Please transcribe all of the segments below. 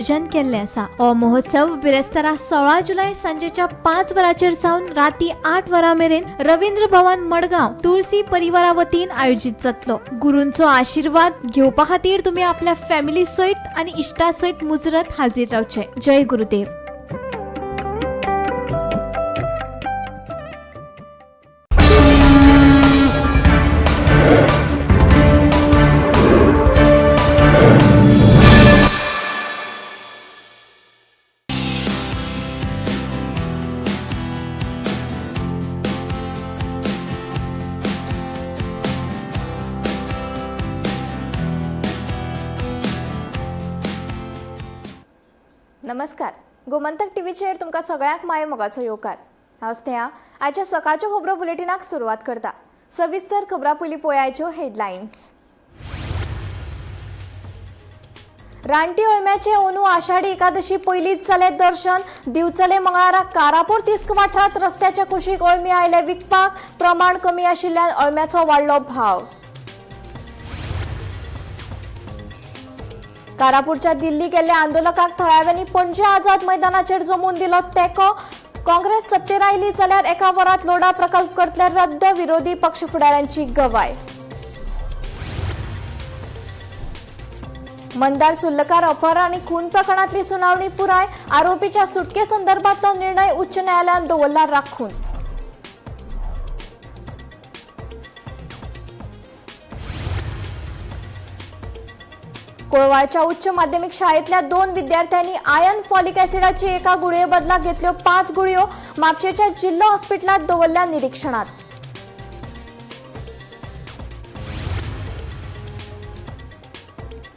आयोजन केल्लें आसा. हो महोत्सव बिरेस्तारा 16 जुलय सांजेच्या 5 वरांचेर सावन राती 8 वरां मेरेन रवींद्र भवन मडगांव तुळसी परिवारा वतीन आयोजीत जातलो. गुरूंचो आशिर्वाद घेवपा खातीर तुमी आपल्या फॅमिली सयत आनी इश्टा सयत मुजरत हाजीर रावचे. जय गुरुदेव. नमस्कार, गोमंतक टीव्हीचेर तुमकां सगळ्यांक माये मोगाचो येवकार. हांव स्नेहा. आयच्या सकाळच्यो खबरो बुलेटिनाक सुरवात करता. सविस्तर खबरां पयलीं पळयाच्यो हेडलायन्स. रानटी अळम्याचे अंदू आषाढी एकादशी पयलींच जालें दर्शन. दिवचले मंगळारा कारापूर तिस्क वाठारांत रस्त्याच्या कुशीक अळमी आयले विकपाक. प्रमाण कमी आशिल्ल्यान अळम्याचो वाडलो भाव. कारापूरच्या दिल्ली गेल्ल्या आंदोलकांक थळाव्यांनी पणजे आझाद मैदानाचेर जमून दिलो तेंको. काँग्रेस सत्तेर आयली जाल्यार एका वरात लोढा प्रकल्प करतले रद्द, विरोधी पक्ष फुडाऱ्यांची गवाय. मंदार सुर्लकार अपहरण आनी खून प्रकरणातली सुनावणी पुराय. आरोपीच्या सुटके संदर्भातलो निर्णय उच्च न्यायालयान दवरला राखून. कोळवाळच्या उच्च माध्यमिक शाळेतल्या 2 विद्यार्थ्यांनी आयर्न फॉलिक ॲसिडाची एका गुळये बदला घेतल्यो 5 गुळयो. म्हापशेच्या जिल्हो हॉस्पिटलात दवरल्या निरीक्षणात.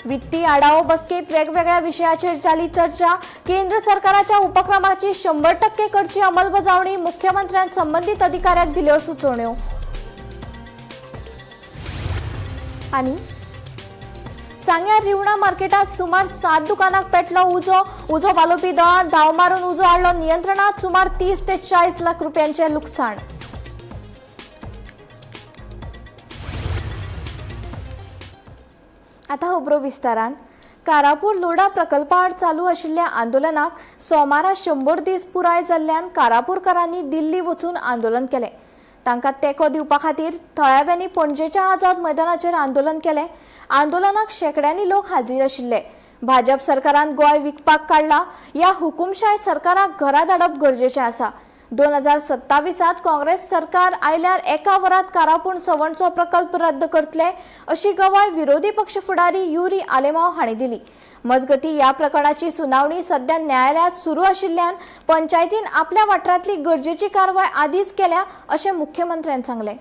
वित्तीय आढावो बसकेत वेगवेगळ्या विषयाचेर जाली चर्चा. केंद्र सरकाराच्या उपक्रमाची 100% करची अंमलबजावणी, मुख्यमंत्र्यान संबंधित अधिकाऱ्यांक दिल्यो सुचोवण्यो. आनी सांग्यार रिवणा मार्केटात सुमार 7 दुकानाक पेटलो उजो. उजो पालोवपी दळान धांव मारून उजो हाडलो नियंत्रणात. सुमार 30 ते 40 लाख रुपयांचे लुकसाण. आता खबरो विस्तारान. कारापूर लोढा प्रकल्पा आड चालू आशिल्ल्या आंदोलनाक सोमारा 100 दीस पुराय जाल्ल्यान कारापूरकारांनी दिल्ली वचून आंदोलन केलें. तांकां तेंको दिवपा खातीर थळाव्यांनी पणजेच्या आझाद मैदानाचेर आंदोलन केलें. आंदोलनाक शेंकड्यांनी लोक हाजीर आशिल्ले. भाजप सरकारान गोंय विकपाक काडला. ह्या हुकुमशाय सरकाराक घरा धाडप गरजेचें आसा. 2027 काँग्रेस सरकार आयल्यार एका वरात कारापूर सवणचो प्रकल्प रद्द करतले, अशी गवाय विरोधी पक्ष फुडारी युरी आलेमाव हांणी दिली. मजगती, ह्या प्रकरणाची सुनावणी सध्या न्यायालयात सुरू आशिल्ल्यान पंचायतीन आपल्या वाठारांतली गरजेची कारवाय आदींच केल्या, अशें मुख्यमंत्र्यान सांगलें.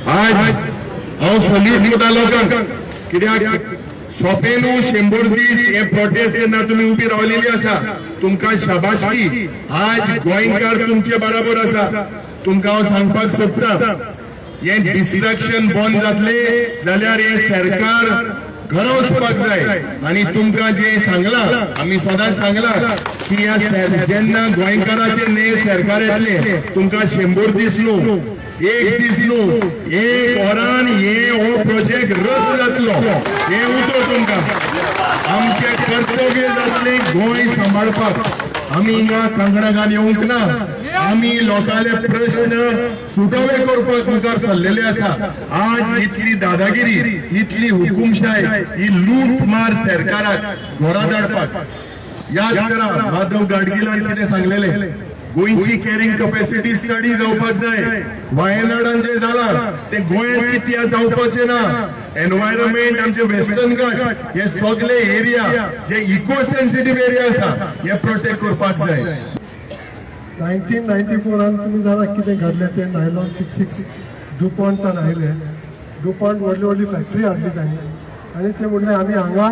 आज हांव सल्यूट दिता लोकांक, कित्याक सोंपें न्हू. 100 दीस हे प्रोटेस्ट जेन्ना तुमी उबी रावलेली आसा, तुमकां शाबासकी. आज गोंयकार तुमचे बराबर आसा. तुमकां हांव सांगपाक सोदता, हें डिस्ट्रक्शन बंद जातले जाल्यार हें सरकार घरा वचपाक जाय. आनी तुमकां जें सांगलां, आमी सदांच सांगलां की ह्या जेन्ना गोंयकाराचें न्ही सरकार येतलें, तुमकां 100 दीस न्हू, एक दीस न्हू, एक वरान हे हो प्रोजेक्ट रद्द जातलो, हें उतर तुमकां. आमचें कर्तव्य जातलें गोंय सांबाळपाक. आमी हिंगा कांकणां घालून येवंक ना. आमी लोकांले प्रश्न सुटावे करपाक मुखार सरलेले आसा. आज इतली दादागिरी, इतली हुकुमशाय, ही लूट मार सरकाराक घरा धाडपाक. याद करा, माधव गाडगिलान कितें सांगलेले, गोंयची कॅरिंग कपॅसिटी स्टडी जावपाक जाय. वायनाडान जे जाला ते गोंयांत कित्याक जावपाचें ना? एनवायरमेंट, आमचे वेस्टर्न घाट, हे सगळे एरिया जे इको सेन्सिटीव एरिया आसा, हे प्रोटेक्ट करपाक जाय. 1994रान तुमी जाणा कितें घडलें तें. नायलॉन 66 डुपॉन्टान आयले. डुपॉन्ट व्हडली व्हडली फॅक्टरी हाडली तांणी आनी ते म्हणलें, आमी हांगा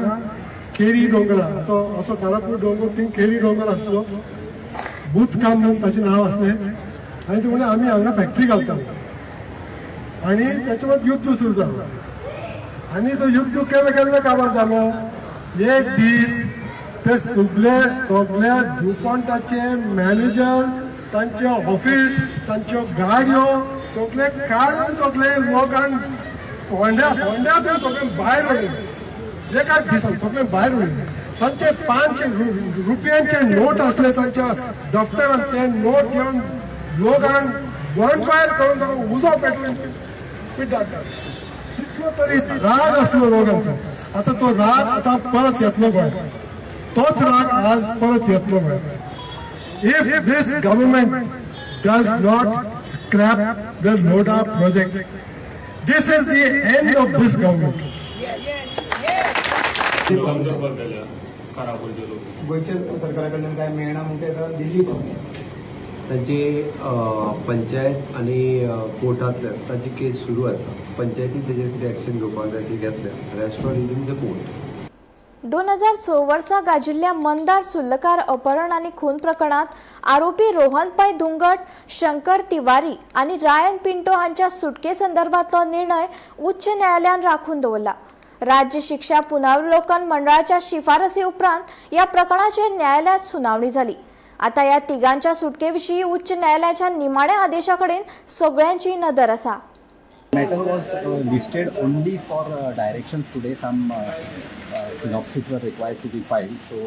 केरी दोंगरा तो असो कारापूर दोंगर, थंय केरी दोंगर आसलो, बूथकाम म्हणून ताचें नांव आसलें. आनी ते म्हणलें, आमी हांगा फॅक्टरी घालता. आनी ताच्या मागीर युद्ध सुरू जालो आनी तो युद्ध केन्ना केन्ना काबार जालो. एक दीस ते सगळे सगळ्या ड्युपॉन्टाचे मॅनेजर, तांचे ऑफिस, तांच्यो गाडयो सगळे काडून सगळे लोकांक फोंड्या फोंड्यातून सगळे भायर उडयले. एकाच दिसान सगळे भायर उडयले. तांचे 500 रुपयांचे नोट असले तांच्या दफ्तरान, ते नोट घेवन लोकांक गनफायर करून ताका उजो पेटून पिड्ड्यार. तितलो तरी राग आसलो लोकांचो. आतां तो राग आतां परत येतलो गोंयांत, तोच राग आज परत येतलो गोंयांत. If this government does not scrap the Lodha project, this is the end of this government. काम करपाक गेल्या कारापूरचे लोक. गोंयच्या सरकारा कडल्यान काय मेळना म्हणटा, आतां दिल्ली पावली. तांची पंचायत आनी कोर्टांतल्यान तांची केस सुरू आसा. पंचायतीन तेजेर कितें एक्शन घेवपाक जाय ती घेतल्या. Rest all is in the court. 2006 वर्सा गाजिल्ल्या मंदार सुर्लकार अपहरण आनी खून प्रकरणात आरोपी रोहन पै धुंगट, शंकर तिवारी आनी रायन पिंटो हांच्या सुटके संदर्भातलो निर्णय उच्च न्यायालयान राखून दवरला. राज्य शिक्षा पुनरावलोकन मंडळाच्या शिफारसी उपरांत ह्या प्रकरणाचेर न्यायालयात सुनावणी जाली. आता ह्या तिगांच्या सुटके विशीं उच्च न्यायालयाच्या निमाण्या आदेशा कडेन सगळ्यांची नदर आसा. Matter was listed only for directions today. Some synopsis were required to be filed, so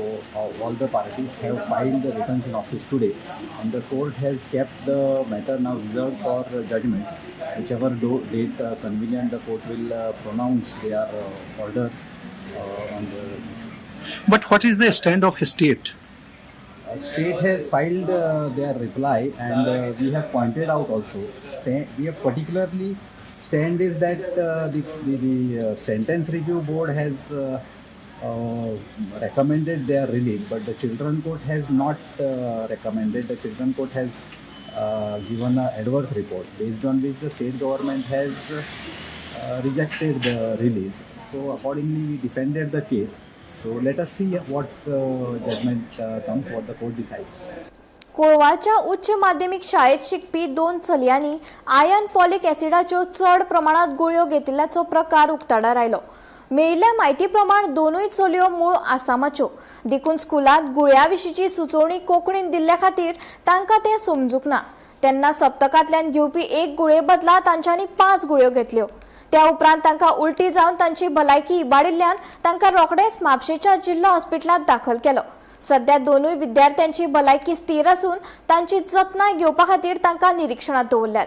all the parties have filed the written synopsis today, and the court has kept the matter now reserved for judgment. Whichever date convenient, the court will pronounce their order on the. But what is the stand of state? State has filed their reply, and we have pointed out also. We have particularly stand is that the sentence review board has recommended their release, but the children court has not recommended. The children court has given an adverse report, based on which the state government has rejected the release. So accordingly, we defended the case. So let us see what judgment comes, what the court decides. कोळवाच्या उच्च माध्यमीक शाळेत शिकपी दोन चलयांनी iron folic ॲसिडाच्यो चड प्रमाणात गुळयो घेतिल्ल्याचो प्रकार उक्ताडार आयलो. मेळिल्ल्या म्हायती प्रमाण दोनूय चलयो मूळ आसामाच्यो, देखून स्कुलांत गुळयां विशींची सुचोवणी कोंकणीन दिल्ल्या खातीर तांकां तें समजूंक ना. तेन्ना सप्तकांतल्यान घेवपी एक गुळये बदला तांच्यांनी 5 गुळयो घेतल्यो. त्या उपरांत तांकां उलटी जावन तांची भलायकी इबाडिल्ल्यान तांकां रोखडेच म्हापशेच्या जिल्लो हॉस्पिटलांत दाखल केलो. सध्या दोनूय विद्यार्थ्यांची भलायकी स्थिर असून तांची जतनाय घेवपा खातीर तांकां निरिक्षणात दवरल्यात.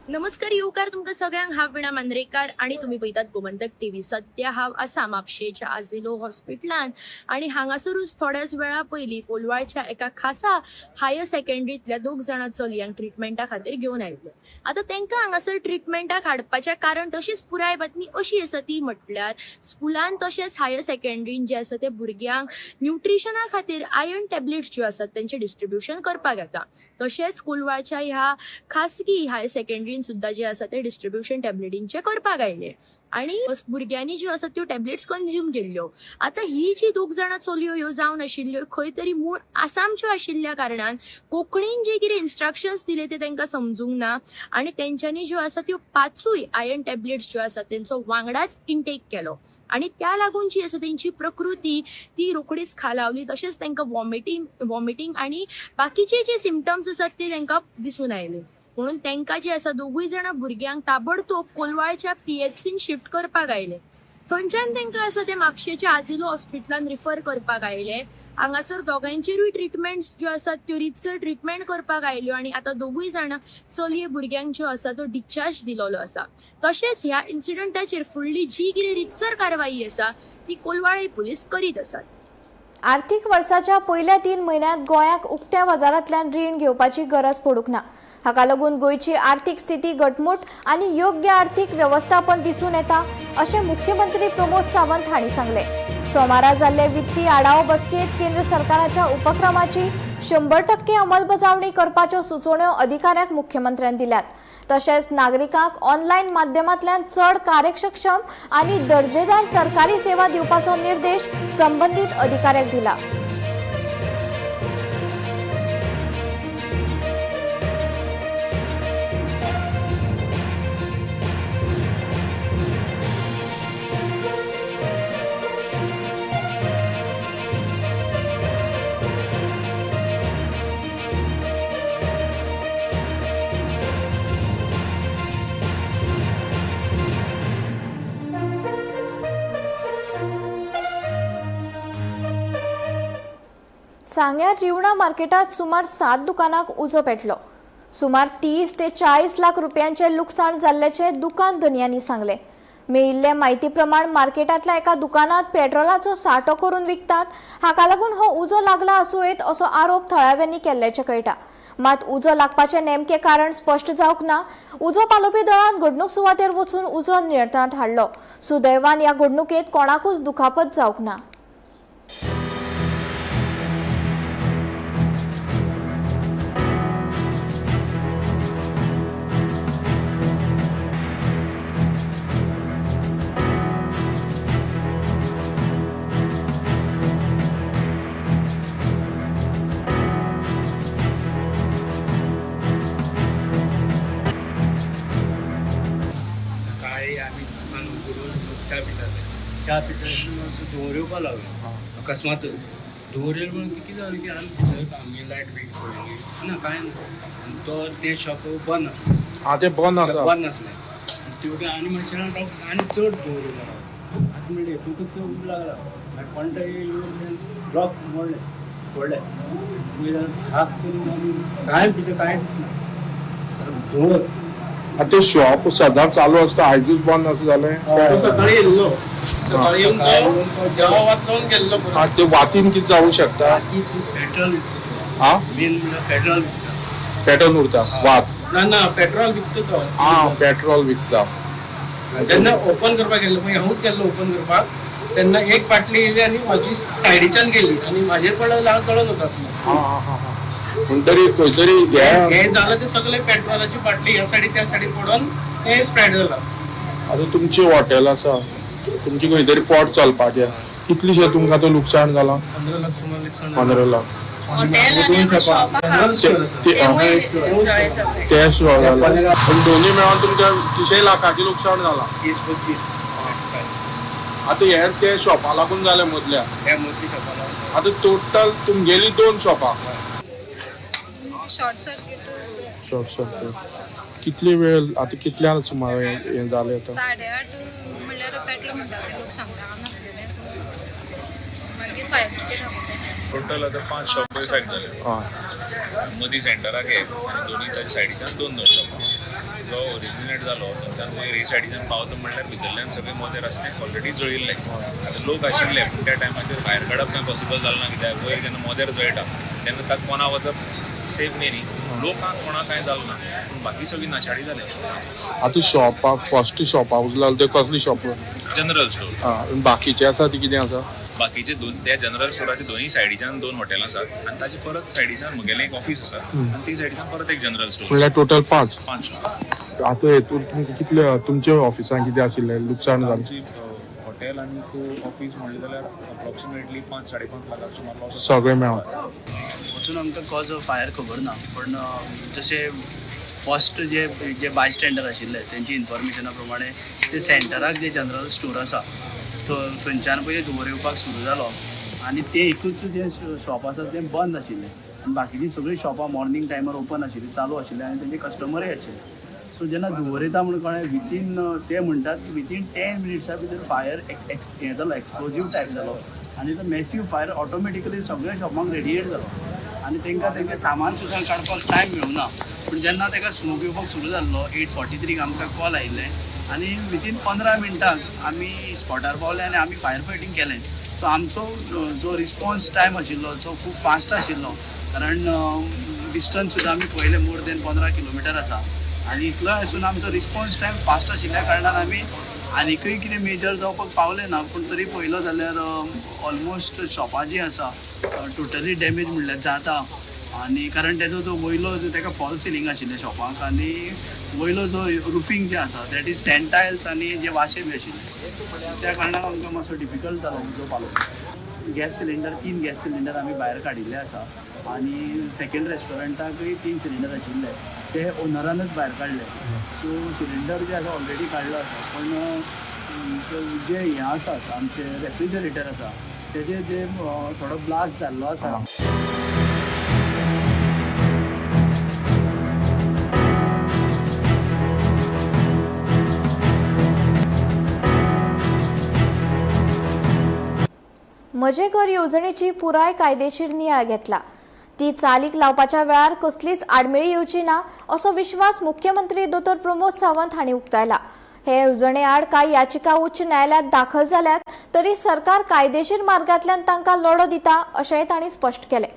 नमस्कार, येवकार तुमकां सगळ्यांक. हांव विणा मांद्रेकार आणि तुमी पळयतात गोमंतक टीव्ही. सद्या हांव आसा म्हापशेच्या आझिलो हॉस्पिटलान आणि हांगासरूच थोड्याच वेळा पयलीं कोलवाळच्या एका खासा हायर सेकंडरींतल्या दोग जाणां चलयांक ट्रिटमेंटा खातीर घेवन आयिल्ले. आतां तांकां हांगासर ट्रिटमेंटाक हाडपाचें कारण तशीच पुराय बातमी अशी आसा ती म्हटल्यार स्कुलान तशेंच हायर सेकंडरीन जे आसा ते भुरग्यांक न्युट्रिशना खातीर आयर्न टॅबलेट्स ज्यो आसात तेंचें डिस्ट्रिब्युशन करपाक येता. तशेंच कोलवाळच्या ह्या खासगी हायर सेकंडरीन सुद्दां जे आसा ते डिस्ट्रिब्युशन टॅबलेटींचे करपाक आयले आणि भुरग्यांनी ज्यो आसा त्यो टॅबलेट्स कंज्यूम केल्ल्यो. आतां ही जी दोग जाणां चलयो ह्यो जावन आशिल्ल्यो खंय तरी मूळ आसामच्यो आशिल्ल्या कारणान कोंकणीन जे कितें इन्स्ट्रक्शन्स दिले ते तांकां समजूंक ना आणि तेंच्यांनी ज्यो आसा त्यो पांचूय आयर्न टॅबलेट्स ज्यो आसा तेंचो वांगडाच इंटेक केलो आणि त्या लागून जी आसा तेंची प्रकृती ती रोखडीच खालावली. तशेंच तांकां वॉमिटींग आणि बाकीचे जे सिमटम्स आसात ते तांकां दिसून आयले. म्हणून तांकां जे आसा दोगूय जाणां भुरग्यांक ताबडतोब कोलवाळच्या पीएचसीन शिफ्ट करपाक आयले. थंयच्यान तांकां आसा ते म्हापशेच्या आझिलो हॉस्पिटलान रिफर करपाक आयले. हांगासर दोगांचेरूय ट्रिटमेंट्स ज्यो आसात त्यो रितसर ट्रिटमेंट करपाक आयल्यो आनी आतां दोगूय जाणां चलये भुरग्यांक ज्यो आसा तो डिस्चार्ज दिलोलो आसा. तशेंच ह्या इन्सिडंटाचेर फुडली जी कितें रितसर कारवाई आसा ती कोलवाळे पुलीस करीत आसात. आर्थीक वर्साच्या पयल्या 3 म्हयन्यांत गोंयाक उक्त्या बाजारांतल्यान रीण घेवपाची गरज पडूंक ना. हाका लागून गोंयची आर्थीक स्थिती घटमूट आनी योग्य आर्थीक वेवस्थापन दिसून येता अशें मुख्यमंत्री प्रमोद सावंत हांणी सांगलें. सोमारा जाल्ले वित्तीय आढावो बसकेंत केंद्र सरकाराच्या उपक्रमाची 100% अंमलबजावणी करपाच्यो सुचोवण्यो अधिकाऱ्यांक मुख्यमंत्र्यान दिल्यात. तशेंच नागरिकांक ऑनलायन माध्यमांतल्यान चड कार्यक्षम आनी दर्जेदार सरकारी सेवा दिवपाचो निर्देश संबंदीत अधिकाऱ्यांक दिला. सांग्यार रिवणा मार्केटात सुमार 7 दुकानांक उजो पेटलो. सुमार 30 ते 40 लाख रुपयांचे लुकसाण जाल्ल्याचें दुकान धनयांनी सांगलें. मेळिल्ले म्हायती प्रमाण मार्केटांतल्या एका दुकानात पेट्रोलाचो सांठो करून विकतात, हाका लागून हो उजो लागला आसूं येत असो आरोप थळाव्यांनी केल्ल्याचें कळटा. मात उजो लागपाचें नेमकें कारण स्पश्ट जावंक ना. उजो पालोवपी दळान घडणूक सुवातेर वचून उजो नियंत्रणांत हाडलो. सुदैवान ह्या घडणुकेंत कोणाकूच दुखापत जावंक ना. सकाळी आमी दुकान उगडून च्या पितात, च्या पितात, धुंवर येवपाक लागलो अकस्मात. धुंवर येयलो म्हणून कितें जालें की आमी भितर आमगे लायट बी पळयली ना, कांय ना. आनी तो तें शॉप बंद आसलें. हा, ते बंद आसा. बंद आसलें तेवटेन आनी मातशें आनी चड धुंवर येवपाक लागलो. आतां म्हणलें हितूंतच उब लागला. मागीर कोण तरी येवन लॉक मोडलें, फोडलें. मागीर हाफ करून आमी कांय भितर कांय दिसना, धुंवर. आतां ते शॉप सदांच चालू आसता, आयजूच बंद आसा जालें? सकाळी येयल्लो, सकाळी येवन तो देवा वात लावन गेल्लो. हा, ते वातीन कितें जावूं शकता? पेट्रोल. हा, मेन म्हणल्यार पेट्रोल विकता. पेटोन उरता वात? ना ना, पेट्रोल विकता तो. हा, पेट्रोल विकता. जेन्ना ओपन करपाक गेल्लो पळय, हांवूच गेल्लो ओपन करपाक, तेन्ना एक बाटली येयली आनी म्हाजी सायडीच्यान गेली आनी म्हाजेर पडलो, हांव चडोन वता आसलो. हा हा हा हा म्हणटरी खंय तरी हे हे जालां ते सगळे पेट्रोलाची बाटली ह्या सायडी त्या सायडी पडोन ते स्प्रेड जाला. आतां तुमचें हॉटेल आसा, तुमचें खंय तरी पोट चलपाचें, कितलेशें तुमकां आतां लुकसाण जालां? 15 लाख सुमार लुकसाण. 15 लाख. जनरल स्टोर आसा. ते जालां, पण दोन्ही मेळोन तुमच्या 30 लाखाचें लुकसाण जालां. 30-35. आतां हे ते शॉपा लागून जालें मदल्या? ह्या मोती शॉपा लागून. आतां टोटल तुमगेली 2 शॉपां शॉर्ट सर्किट. शॉर्ट सर्किट कितली वेळ, आतां कितल्यांक सुमार हें जालें आतां? 8:30 म्हणल्यार पेटलो म्हणटा ते लोक सांगता, हांव नासलेले. मागीर फायर ब्रिगेड. टोटल आतां 5 शॉप इफेक्ट जाले. मदीं सेंटराक एक आनी दोनी ताच्या सायडीच्यान 2 2 शॉपां. जो ओरिजिनेट जालो थंयच्यान वयर हे सायडीच्यान पावता म्हणल्यार भितरल्यान सगळे मोदेर आसा ते ऑलरेडी जळिल्ले. आतां लोक आशिल्ले पूण त्या टायमाचेर भायर काडप कांय पॉसिबल जालें ना, कित्याक वयर जेन्ना मोदेर जळटा तेन्ना ताका कोणा वचप सेफ न्ही न्ही. लोकांक कोणाक कांय जालें ना पूण बाकी सगळी नाशाडी जाली. आतां शॉपा, फर्स्ट शॉपा उजलाल ते कसली शॉप? General store. आं, बाकीचे आसा ती कितें आसा? बाकीचे दोन त्या जनरल स्टोराच्या दोनूय सायडीच्यान 2 हॉटेलां आसात आनी ताचे परत सायडीच्यान म्हगेलें एक ऑफीस आसा आनी ती सायडीच्यान परत एक जनरल स्टोर. म्हणल्यार टोटल 5? 5 शॉप. आतां हेतून तुमकां कितले, तुमच्या ऑफिसान कितें आशिल्लें लुकसाण जालें? आमची हॉटेल आनी ऑफीस म्हणलें जाल्यार अप्रॉक्सिमेटली 5 5.5 लाखां सुमार लॉस. सगळें मेळोन? अजून आमकां कॉज ऑफ फायर खबर ना, पण जशें फर्स्ट जे जे बाय स्टँडर आशिल्ले तेंची इन्फॉर्मेशना प्रमाणे ते सेंटराक जे जनरल स्टोर आसा थंयच्यान पयलीं धुंवर येवपाक सुरू जालो आनी ते एकूच जें शॉप आसा तें बंद आशिल्लें आनी बाकीचीं सगळीं शॉपां मॉर्निंग टायमार ओपन आशिल्लीं, चालू आशिल्लीं आनी तेंचे कस्टमरय आशिल्ले. सो जेन्ना धुंवर येता म्हणून कळ्ळें, विथीन ते म्हणटात की विथीन 10 मिनिट्सा भितर फायर हें जालो, एक्सप्लोजीव टायप जालो आनी तो मॅसीव फायर ऑटोमॅटिकली सगळ्या शॉपांक रेडिएट जालो आनी तांकां तेंचें सामान सुद्दां काडपाक टायम मेळूंक ना. पूण जेन्ना ताका स्मोक येवपाक सुरू जाल्लो 8:43 आमकां कॉल आयिल्लें आनी विथीन 15 मिनटांक आमी स्पॉटार पावले आनी आमी फायर फायटींग केलें. सो आमचो जो रिस्पॉन्स टायम आशिल्लो तो खूब फास्ट आशिल्लो, कारण डिस्टन्स सुद्दां आमी पळयलें मोर देन 15 किलोमिटर आसा आनी इतलो आसून आमचो रिस्पॉन्स टायम फास्ट आशिल्ल्या कारणान आमी आनीकय कितें मेजर जावपाक पावले ना. पूण तरी पळयलो जाल्यार ऑलमोस्ट शॉपां जीं आसा टोटली डॅमेज म्हणल्यार जाता आनी कारण तेजो जो वयलो जो ताका फॉल सिलींग आशिल्लें शॉपांक आनी वयलो जो रुफींग जें आसा that is send tiles आनी जे वाशे बी आशिल्ले, त्या कारणान आमकां मातसो डिफिकल्ट जालो उजो पालोवपाक. गॅस सिलिंडर, 3 गॅस सिलिंडर आमी भायर काडिल्ले आसा आनी सेकेंड रेस्टॉरंटाकय 3 सिलिंडर आशिल्ले ते ओनरानच भायर काडले. सो सिलिंडर जे आसा ऑलरेडी काडलो आसा, पण जे हें आसात आमचे रेफ्रिजरेटर आसा तेजे जे थोडो ब्लास्ट जाल्लो आसा. म्हजें घर येवजणेची पुराय कायदेशीर नियाळ घेतला. ती चालीक लावपाच्या वेळार कसलीच आडमेळी येवची ना असो विश्वास मुख्यमंत्री दोतोर प्रमोद सावंत हांणी उक्तायला. हे येवजणे आड कांय याचिका उच्च न्यायालयांत दाखल जाल्यात तरी सरकार कायदेशीर मार्गांतल्यान तांकां लढो दिता अशेंय तांणी स्पश्ट केलें.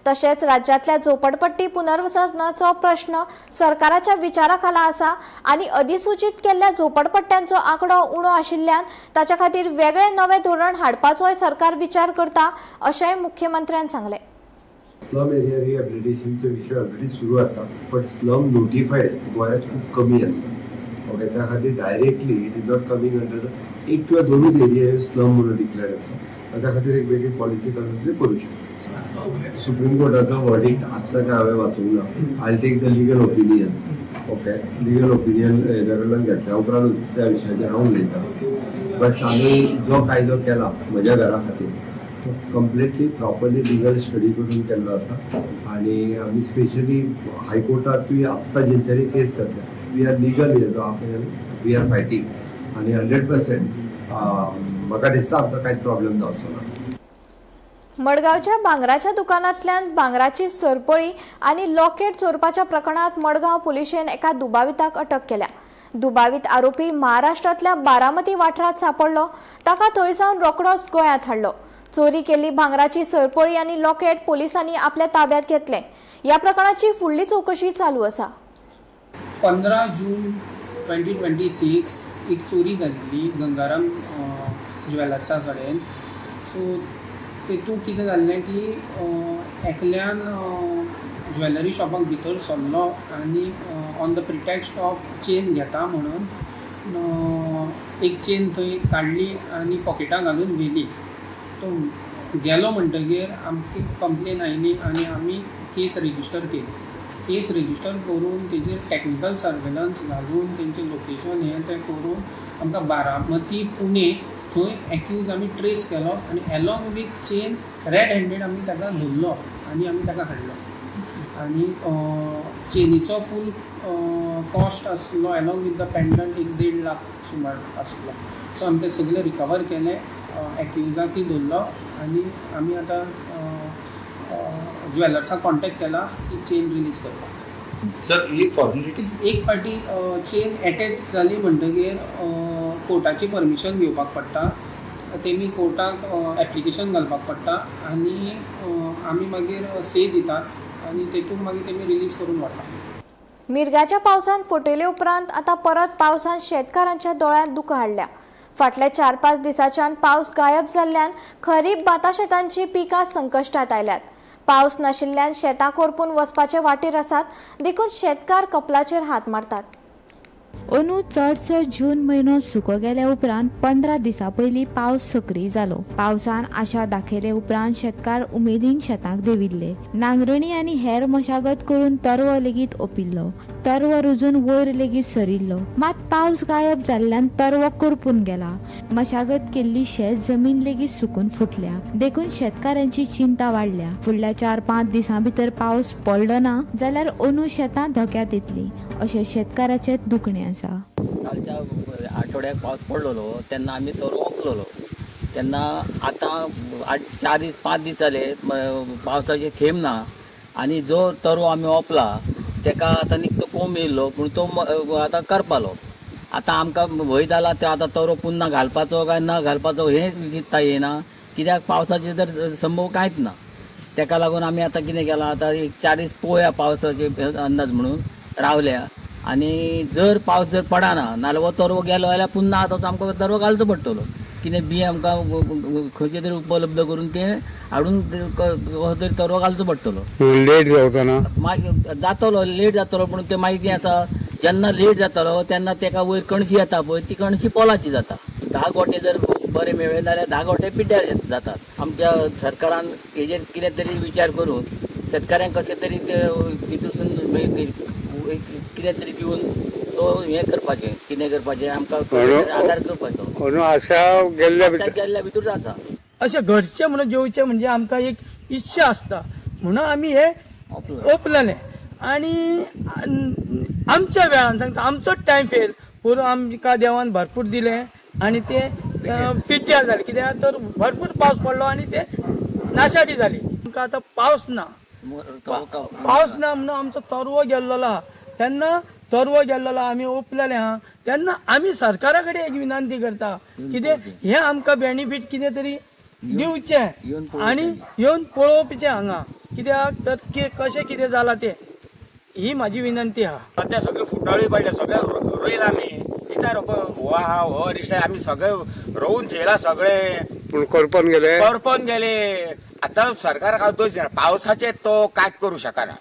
तशेंच राज्यांतल्या झोपडपट्टी पुनर्वसनाचो प्रश्न सरकाराच्या विचारा खाला आसा आनी अधिसूचीत केल्ल्या झोपडपट्ट्यांचो आंकडो उणो आशिल्ल्यान ताच्या खातीर वेगळे नवे धोरण हाडपाचोय सरकार विचार करता अशेंय मुख्यमंत्र्यान सांगलें. स्लम एरिया रिहॅबिलिटेशनचे विशय ऑलरेडी सुरू आसा, बट स्लम नोटिफायड गोंयांत खूब कमी आसा. ओके, त्या खातीर directly it is not coming under the एक किंवा दोनूच एरिया स्लम म्हणून डिक्लेअर्ड आसा. ताच्या खातीर एक वेगळी पॉलिसी काडून ते करू शकता. सुप्रीम कोर्टाचो वर्डिक्ट आत्तां काय हांवें वाचूंक ना. I take the legal opinion. Okay, legal opinion हेज्या कडल्यान घेतल्या उपरांतूच त्या विशयाचेर हांव उलयतां. बट आमी जो कायदो केला म्हज्या घरा खातीर तो कंप्लिटली प्रॉपरली लिगल स्टडी करून केल्लो आसा आनी आमी स्पेशली हायकोर्टांतूय आत्तां जेंच्यांनी केस घातल्या, we are legal हेजो we are fighting आनी 100% म्हाका दिसता आमकां कांयच प्रॉब्लेम जावचो ना. मडगांवच्या भांगराच्या दुकानांतल्यान भांगराची सरपळी आनी लॉकेट चोरपाच्या प्रकरणांत मडगांव पुलिशेन एका दुबाविताक अटक केल्या. दुबावीत आरोपी महाराष्ट्रांतल्या बारामती वाठारांत सांपडलो. ताका थंय सावन रोखडोच गोंयांत हाडलो. चोरी केल्ली भांगराची सरपळी आनी लॉकेट पोलिसांनी आपल्या ताब्यात घेतले. ह्या प्रकरणाची फुडली चवकशी चालू आसा. 15 जून 2026 एक चोरी जाल्ली गंगाराम ज्वेलर्सा कडेन. सो तेतूंत कितें जाल्लें की एकल्यान ज्वेलरी शॉपाक भितर सरलो आनी on the pretext of chain घेता म्हणून एक चेन थंय काडली आनी पॉकेटां घालून व्हेली. तो गेलो म्हणटगीर आमची कंप्लेन आयली आनी आमी केस रजिस्टर केली. केस रजिस्टर करून तेजेर टॅक्निकल सर्वेलन्स घालून तेंचें लोकेशन हें तें करून आमकां बारामती पुणे थंय एक्यूज आमी ट्रेस केलो आनी along with chain red handed आमी ताका धरलो आनी आमी ताका हाडलो. आनी चेनीचो फूल कॉस्ट आसलो एलॉंग विथ the pendant एक 1.5 लाख सुमार आसलो. सो आमी ते सगळे रिकवर केले, एक्युजाकय धरलो आनी आमी आतां ज्वेलर्साक कॉन्टेक्ट केला की चेन रिलीज करपाक. सर, एक फॉर्मेलिटी एक फावटी चेन एटॅच जाली म्हणटगीर कोर्टाची परमिशन घेवपाक पडटा. तेमी कोर्टाक एप्लिकेशन घालपाक पडटा आनी आमी मागीर से दितात आनी तेतून मागीर तेमी रिलीज करून व्हरता. मिर्गाच्या पावसान फटयले उपरांत आतां परत पावसान शेतकारांच्या दोळ्यांत दुकां हाडल्या. फाटल्या 4-5 दिसांच्यान पावस गायब जाल्ल्यान खरीप भाता शेतांची पिकां संकश्टात आयल्यात. पावस नाशिल्ल्यान शेतां करपून वचपाचे वाटेर आसात, देखून शेतकार कपलाचेर हात मारतात. अंदू चडसो जून म्हयनो सुको गेल्या उपरांत 15 दिसां पयलीं पावस सक्रीय जालो. पावसान आशा दाखयले उपरांत शेतकार उमेदीन शेताक देंविल्ले. नांगरणी आनी हेर मशागत करून तरवो लेगीत ओपिल्लो. तरवो रुजून वयर लेगीत सरिल्लो. मात पावस गायब जाल्ल्यान तरवो करपून गेला. मशागत केल्ली शेत जमीन लेगीत सुकून फुटल्या. देखून शेतकारांची चिंता वाडल्या. फुडल्या 4-5 दिसां भितर पावस पडलो ना जाल्यार अंदू शेतां धोक्यांत येतलीं अशें शेतकाराचें दुखणें आसा. कालच्या आठवड्याक पावस पडलेलो तेन्ना आमी तो ओंपलेलो. तेन्ना आतां आठ 4 दीस 5 दीस जाले, पावसाचे थेंब ना आनी जो तरवो आमी ओंपला तेका आतां निकतो कोंब येयल्लो, पूण तो आतां करपालो. आतां आमकां भंय जाला ते आतां तरवो पुन्हा घालपाचो काय ना घालपाचो हें चिंतता येयना, कित्याक पावसाचे तर संभव कांयच ना. तेका लागून आमी आतां कितें केलां, आतां एक 4 दीस पळोवया पावसाचे अंदाज म्हणून रावल्या आनी जर पावस जर पडना नाल्यार हो तरवो गेलो जाल्यार पुन्हा आतां आमकां तरवो घालचो पडटलो. कितें बी आमकां खंयचे तरी उपलब्ध करून तें हाडून कसो तरी तरवो घालचो पडटलो. लेट जावचो ना? मागीर जातलो, लेट जातलो, पूण तें मागीर कितें जाता, जेन्ना लेट जातलो तेन्ना तेका वयर कणशी येता पळय, ती कणशी पोलाची जाता. 10 गोटे जर बरे मेळ्ळे जाल्यार 10 गोटे पिड्ड्यार जातात. आमच्या सरकारान हेजेर कितें तरी विचार करून शेतकऱ्यांक कशें तरी ते तितूंतसून कितें तरी दिवन तो हें करपाचें, कितें करपाचें, आमकां कसो तरी आदार करपाचो. अंदू आशा गेल्ल्या आशा गेल्ल्या भितरूच आसा. अशें घरचें म्हणून जेवचें म्हणजे आमकां एक इच्छा आसता म्हणून आमी हे ओपलेलें. आनी आमच्या वेळान सांगता, आमचोच टायम फेल, पूण आमकां देवान भरपूर दिलें आनी ते पिड्ड्यार जाले. कित्याक तर भरपूर पावस पडलो आनी ते नाशाडी जाली. आमकां आतां पावस ना, पावस ना म्हणून आमचो तरवो गेल्लो आहा. तेन्ना तरवो गेल्लो आमी ओपलेले आहा. तेन्ना आमी सरकारा कडेन एक विनंती करता, कितें हें आमकां बेनिफीट कितें तरी दिवचें आनी येवन पळोवचें हांगा, कित्याक तर कशें कितें जालां तें, ही म्हाजी विनंती आहा. सद्या सगळे फुटाळी पडले, सगळे रोयला आमी. विचार हो आहा हो रिश्ता आमी सगळे रोवून थेयला सगळे. पूण करपन गेले, करपन गेले. आतां सरकाराक हांव दोश दिना, पावसाचे तो कांयच करूं शकना,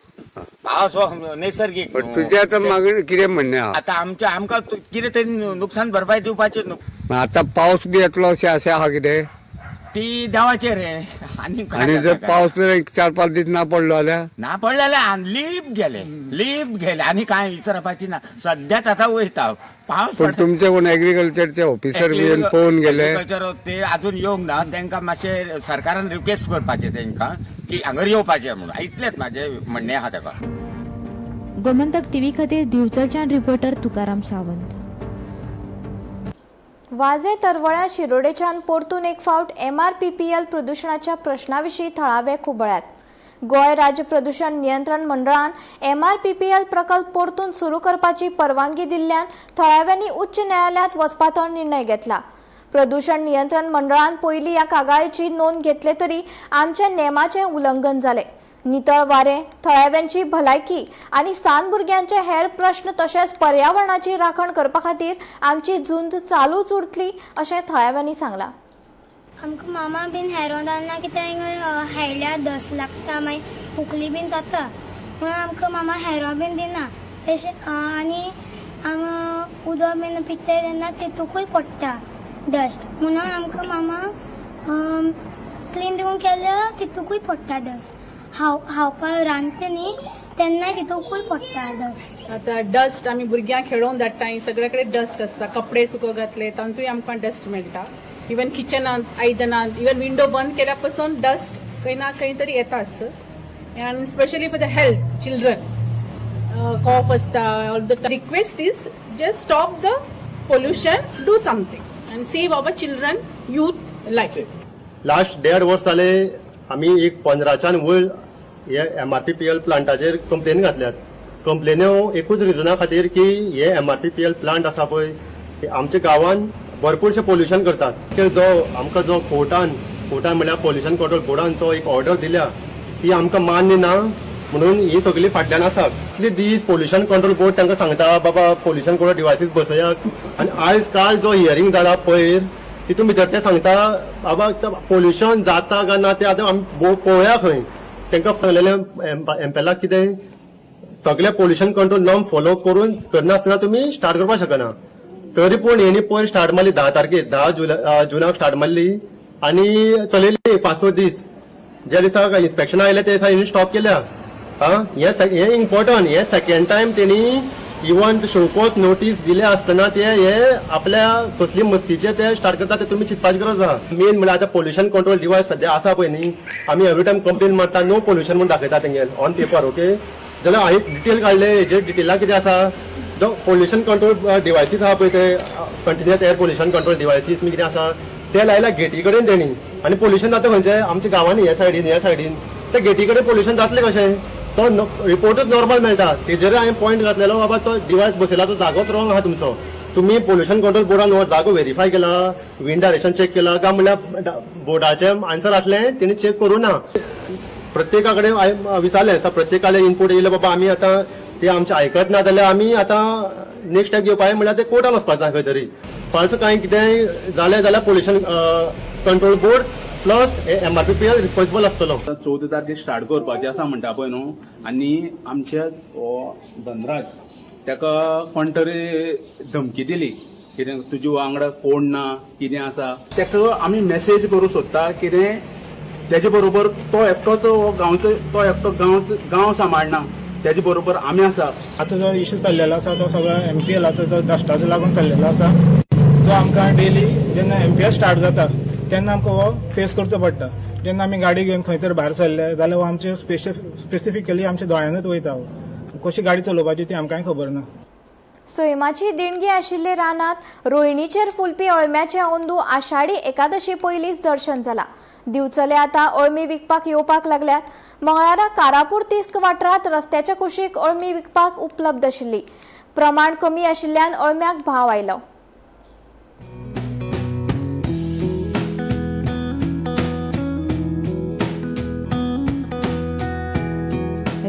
पावस हो नैसर्गीक. पण तुजें आतां मागणी कितें म्हणणें आहा? आतां आमच्या आमकां कितें तरी नुकसान भरपाय दिवपाची न्हू. आतां पावस बी येतलो अशें आशा आहा कितें? ती देवाचेर रे. आनी आनी जर पावस जर एक 4-5 दीस ना पडलो जाल्यार? ना पडले जाल्यार लीप गेले, लीप गेले, आनी कांय विचारपाची ना. सद्याच आतां वयता पावस. पण तुमचे कोण एग्रीकल्चरचे ऑफिसर बी येवन पळोवन गेले? एग्रीकल्चर ते अजून येवंक ना. तांकां मातशें सरकारान रिक्वेस्ट करपाचें तांकां की हांगर येवपाचें म्हणून, इतलेंच म्हाजें म्हणणें आहा ताका. गोमंतक टीव्ही खातीर दिवचलच्यान रिपोर्टर तुकाराम सावंत. वाजे तरवळ्या शिरोडेच्यान परतून एक फावट MRPPL प्रदुशणाच्या प्रश्ना विशीं थळावे खुबळ्यात. गोंय राज्य प्रदूषण नियंत्रण मंडळान MRPPL प्रकल्प परतून सुरू करपाची परवानगी दिल्ल्यान थळाव्यांनी उच्च न्यायालयांत वचपाचो निर्णय घेतला. प्रदूषण नियंत्रण मंडळान पयलीं ह्या कागाळीची नोंद घेतले तरी आमच्या नेमाचें उल्लंघन जालें. नितळ वारें, थळाव्यांची भलायकी आनी सान भुरग्यांचे हेर प्रश्न तशेंच पर्यावरणाची राखण करपा खातीर आमची झुंज चालूच उरतली अशें थळाव्यांनी सांगलां. आमकां मामा बीन हेरो घालना, कित्याक हाडल्यार डस्ट लागता, मागीर खोकली बीन जाता म्हणून आमकां मामा हेरो बीन दिना. तशें आनी आम उदक बीन पिताय तेन्ना तितूकूय पडटा डस्ट, म्हणून आमकां मामा क्लीन दिवन केल्यार तितूकूय पडटा डस्ट. हाव हावपाक रांदता न्ही तेन्नाय तितूकूय पडटा डस्ट. आतां डस्ट आमी भुरग्यांक खेळोवंक धाडटाय, सगळे कडेन डस्ट आसता. कपडे सुको घातले तातूंय आमकां डस्ट मेळटा. इवन किचनांत आयदनांत, इवन विंडो बंद केल्या पासून डस्ट खंय ना खंय तरी येताच. आनी specially for the health, children cough आसता. All the request is just stop the pollution, do something and save our children, youth life. Last देड वर्स जाले, आमी एक 15च्यान वयर हे एमआरपीपीएल प्लांटाचेर कंप्लेन घातल्यात. कंप्लेन्यो एकूच रिजना खातीर की हे एमआरपीपीएल प्लांट आसा पळय, ते आमच्या गांवान भरपूरशें पोल्युशन करतात. की जो आमकां जो कोर्टान म्हणल्यार पोल्युशन कंट्रोल बोर्डान जो एक ऑर्डर दिल्या ती आमकां मान्य ना म्हणून ही सगळी फाटल्यान आसा. इतले दीस पोल्युशन कंट्रोल बोर्ड तांकां सांगता, बाबा पोल्युशन कंट्रोल डिवायसीस बसयात, आनी आयज काल जो हियरींग जाला पयर, तितून भितर ते सांगता, बाबा पोल्युशन जाता काय ना ते आतां आमी पळोवया खंय. तांकां सांगलेलें एमपेलाक कितें सगळे पोल्युशन कंट्रोल नॉर्म फॉलो करून करनासतना तुमी स्टार्ट करपाक शकना. तरी पूण हेणी पयर स्टार्ट मारली 10 तारखेर, 10 जुनाक स्टार्ट मारली आनी चलयली 5-6 दीस. ज्या दिसा इन्स्पेक्शन आयलें ते दिसा हेणी स्टॉप केल्या. आं, हे हे इम्पॉर्टंट, हे सेकंड टायम तेणी इवन शोकॉज नोटीस दिले आसतना ते हे आपल्या कसली मस्तीचे ते स्टार्ट करता ते तुमी चिंतपाची गरज आहा. मेन म्हणल्यार आतां पोल्युशन कंट्रोल डिवायस सद्या आसा पळय न्ही, आमी एवरी टायम कंप्लेन मारता, नो पोल्युशन म्हणून दाखयता तेंगेल ऑन पेपर. ओके, जाल्यार हांवें डिटेल काडले. हेजेर डिटेलाक कितें आसा, जो पोल्युशन कंट्रोल डिवायसीस आहा पळय, ते continuous air pollution control devices कितें आसा ते लायल्या गेटी कडेन तेणी. आनी पोल्युशन जाता खंयचें? आमच्या गांवांनी ह्या सायडीन त्या गेटी कडेन पोल्युशन जातलें कशें? तो रिपोर्टूच नॉर्मल मेळटा. तेजेर हांवें पॉयंट घातलेलो, बाबा तो डिवायस बसयला तो जागोच रॉंग आहा तुमचो. तुमी पोल्युशन कंट्रोल बोर्डान हो जागो व्हेरीफाय केला, विंड डायरेक्शन चॅक केला काय म्हणल्यार बोर्डाचें आन्सर आसलें तेणी चॅक करूं ना. प्रत्येका कडेन हांवें विचारलें, प्रत्येकाले इनपूट येयले, बाबा आमी आतां ते आमचें आयकत ना जाल्यार आमी आतां नेक्स्ट स्टेप घेवपाक म्हणल्यार ते कोर्टान वचपाक जाय खंय तरी. फाल्त कांय कितेंय जालें जाल्यार pollution control board plus MRPPL responsible आसतलो. 14 तारखेर स्टार्ट करपाचें आसा म्हणटा पळय न्हू, आनी आमच्या हो धनराज ताका कोण तरी धमकी दिली, कितें तुजे वांगडा कोण ना कितें आसा. ताका आमी मेसेज करूंक सोदता, कितें तेजे बरोबर तो एकटोच हो गांवचो, तो एकटो गांव गांव सांबाळना, तेजे बरोबर आमी आसा. आतां जो इशू चल्लेलो आसा तो सगळो एमपीएलाचो जो डस्टाचो लागून चल्लेलो आसा, जो आमकां डेली जेन्ना एमपीएल स्टार्ट जाता तेन्ना आमकां हो फेस करचो पडटा. जेन्ना आमी गाडी घेवन खंय तर भायर सरले जाल्यार हो आमचे स्पेसिफिकली आमच्या दोळ्यानूच वयता. हो कशी गाडी चलोवपाची ती आमकांय खबर ना. सैमाची देणगी आशिल्ले रानात रोयणीचेर फुलपी अळम्याचे अंदू आषाढी एकादशी पयलींच दर्शन जाला. दिवचले आतां अळमी विकपाक येवपाक लागल्यात. मंगळारा कारापूर तिस्क वाठारांत रस्त्याच्या कुशीक अळमी विकपाक उपलब्ध आशिल्ली. प्रमाण कमी आशिल्ल्यान अळम्याक भाव आयलो.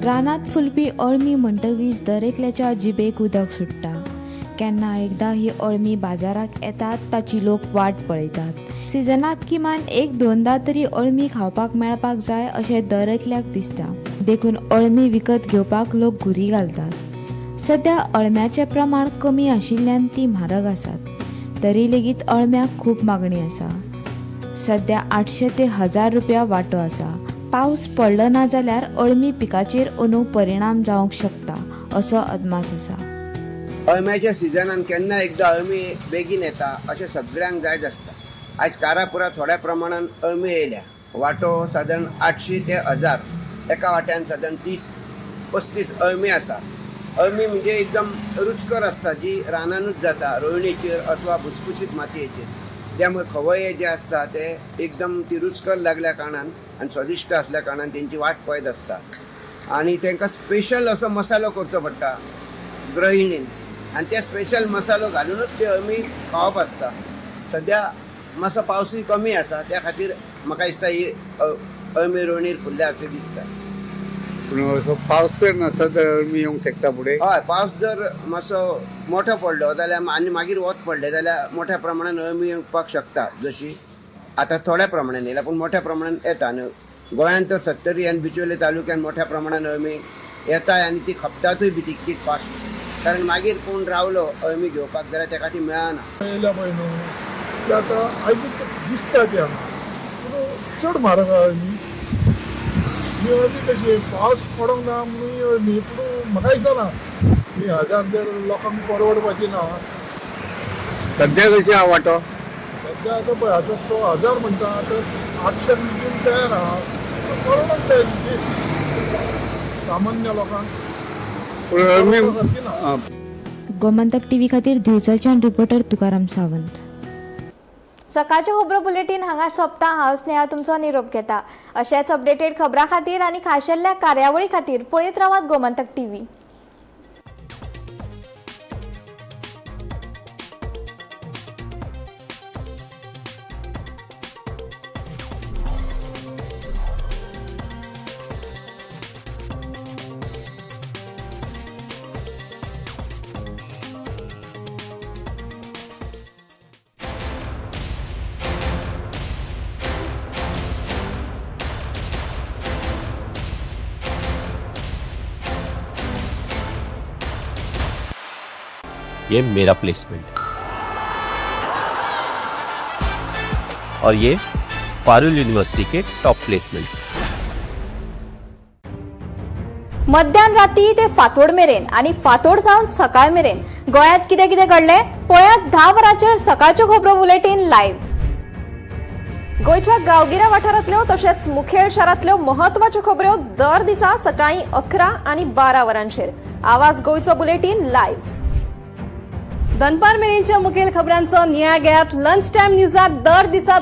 रानात फुलपी अळमी म्हणटकीच दरेकल्याच्या जिबेक उदक सुट्टा. केन्ना एकदां ही अळमी बाजाराक येतात ताची लोक वाट पळयतात. सिजनात किमान एक दोनदा तरी अळमी खावपाक मेळपाक जाय अशें दर एकल्याक दिसता. देखून अळमी विकत घेवपाक लोक घुरी घालतात. सद्या अळम्याचें प्रमाण कमी आशिल्ल्यान ती म्हारग आसात, तरी लेगीत अळम्याक खूब मागणी आसा. सद्या 800 ते 1000 रुपया वांटो आसा. पावस पडलो ना जाल्यार अळमी पिकाचेर अंदू परिणाम जावंक शकता असो अदमास आसा. अळम्याच्या सिजनान केन्ना एकदां अळमी बेगीन येता अशें सगळ्यांक जायत आसता. आयज कारापुरा थोड्या प्रमाणान अळमी येयल्या. वांटो सादारण 800 ते 1000, एका वाट्यान सादारण 30-35 अळमी आसा. अळमी म्हणजे एकदम रुचकर आसता, जी रानानूच जाता, रोयणीचेर अथवा भुसभुशीत मातयेचेर. त्यामुळे खवये जे आसता ते एकदम ती रुचकर लागल्या कारणान आनी स्वादिश्ट आसल्या कारणान तेंची वाट पळयत आसता. आनी तांकां स्पेशल असो मसालो करचो पडटा गृहिणीन, आनी ते स्पेशल मसालो घालुनूच ते अळमी खावप आसता. सद्या मातसो पावसूय कमी आसा, त्या खातीर म्हाका दिसता ही अळमी रोयणीर फुल्ल्या अशें दिसता. पूण असो पावस जर नासत जाल्यार अळमी येवंक शकता फुडें. हय, पावस जर मातसो मोठो पडलो जाल्यार आनी मागीर वत पडलें जाल्यार मोठ्या प्रमाणान अळमी येवपाक शकता. जशी आतां थोड्या प्रमाणान येयला पूण मोठ्या प्रमाणान येता. आनी गोंयांत तर सत्तरी आनी बिचोले तालुक्यान मोठ्या प्रमाणान अळमी येता आनी ती खपतातूय बी तितकीच फास्ट, कारण मागीर कोण रावलो अळमी घेवपाक जाल्यार तेका ती मेळना. येयल्या पळय न्हू ती आतां आयज दिसता ती हांगा, पूण चड म्हारग आहा अळमी. ही अळमी कशी पावस पडोंक ना म्हणून ही अळमी, पूण म्हाका दिसना ही 1000-1.5 लोकांक परवडपाची ना. सद्या कशी आहा वांटो? सद्या आतां पळय आतां तो 1000 म्हणटा, आतां 800 दिवंक तयार आहा. परवडत जाय ती सामान्य लोकांक. पूण अळमी सारकी ना. गोमंतक टीव्ही खातीर दिवचलच्यान रिपोर्टर तुकाराम सावंत. सकाळचे खबरो बुलेटीन हांगा सोंपता. हांव स्नेहा तुमचो निरोप घेता. अशेच अपडेटेड खबरां खातीर आनी खाशेल्ल्या कार्यावळी खातीर पळयत रावात गोमंतक टीव्ही. ये मेरा प्लेसमेंट और ये Parul university K top placements. मध्यान राती ते फांतोड मेरेन आनी फांतोड जावन सकाळ मेरेन गोंयांत कितें कितें घडलें पळयात 10 वरांचेर सकाळच्यो खबरो बुलेटीन लायव्ह. गोंयच्या गांवगिऱ्या वाठारांतल्यो तशेंच मुखेल शारांतल्यो म्हत्वाच्यो खबऱ्यो दर दिसा सकाळीं 11 आनी 12 वरांचेर आवाज गोंयचो बुलेटीन लायव्ह. दनपार मेरेनच्या मुखेल खबरांचो नियाळ घेयात लंच टायम न्यूजात दर दिसा.